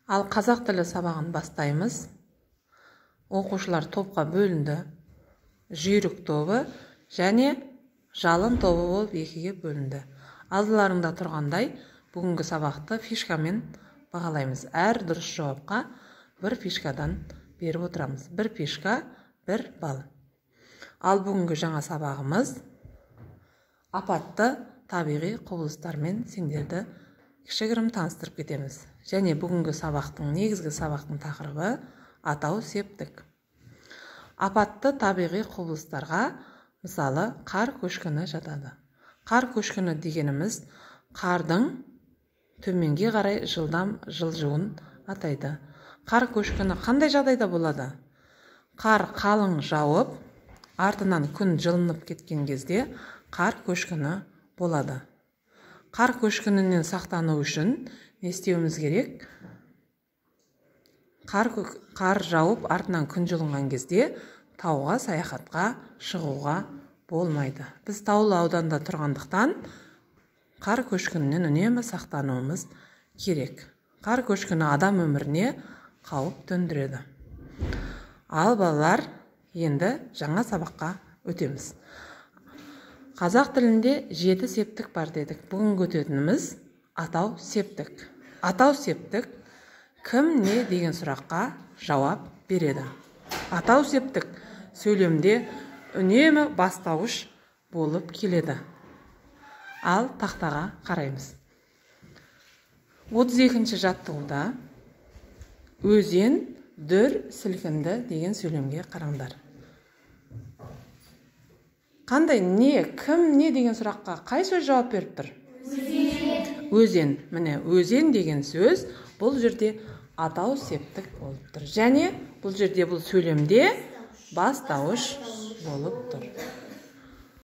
Ал қазақ тілі сабағын бастаймыз. Оқушылар топқа бөлінді. Жүйрік тобы және жалын тобы болып екіге бөлінді. Алдыларыңда тұрғандай, бүгінгі сабақты фишкамен бағалаймыз. Әр дұрыс жауапқа бір фишкадан беріп отырамыз. Бір фишка, бір балл. Ал бүгінгі жаңа сабағымыз апатты табиғи құбылыстармен сендерді кішігірім таныстырып кетеміз. Және бүгінгі сабақтың, негізгі сабақтың тақырыбы атау септік. Апатты табиғи құбылыстарға, мысалы, қар көшкіні жатады. Қар көшкіні дегеніміз қардың төменге қарай жылдам жылжуын атайды. Қар көшкіні қандай жағдайда болады? Қар қалың жауып, артынан күн жылынып кеткен кезде қар көшкіні болады. Қар көшкінінен сақтану үшін не істеуіміз керек? Қар жауып, артынан күн жылынған кезде тауға саяхатқа шығуға болмайды. Біз таулы ауданда тұрғандықтан қар көшкінінен үнемі сақтануымыз керек. Қар көшкіні адам өміріне қауіп төндіреді. Ал балалар, енді жаңа сабаққа өтеміз. Қазақ тілінде 7 септік бар дедік. Бүгінгі өтетініміз атау септік. Атау септік кім, не деген сұраққа жауап береді. Атау септік сөйлемде үнемі бастауыш болып келеді. Ал тақтаға қараймыз. 32-ші жаттығуда өзен дүр сілкінді деген сөйлемге қараңдар. Қандай, не, кім, не деген сұраққа қай сөз жауап беріп тұр? Өзен. Өзен. Міне, өзен деген сөз бұл жерде атау септік болып тұр. Және бұл жерде, бұл сөйлемде бастауыш болып тұр.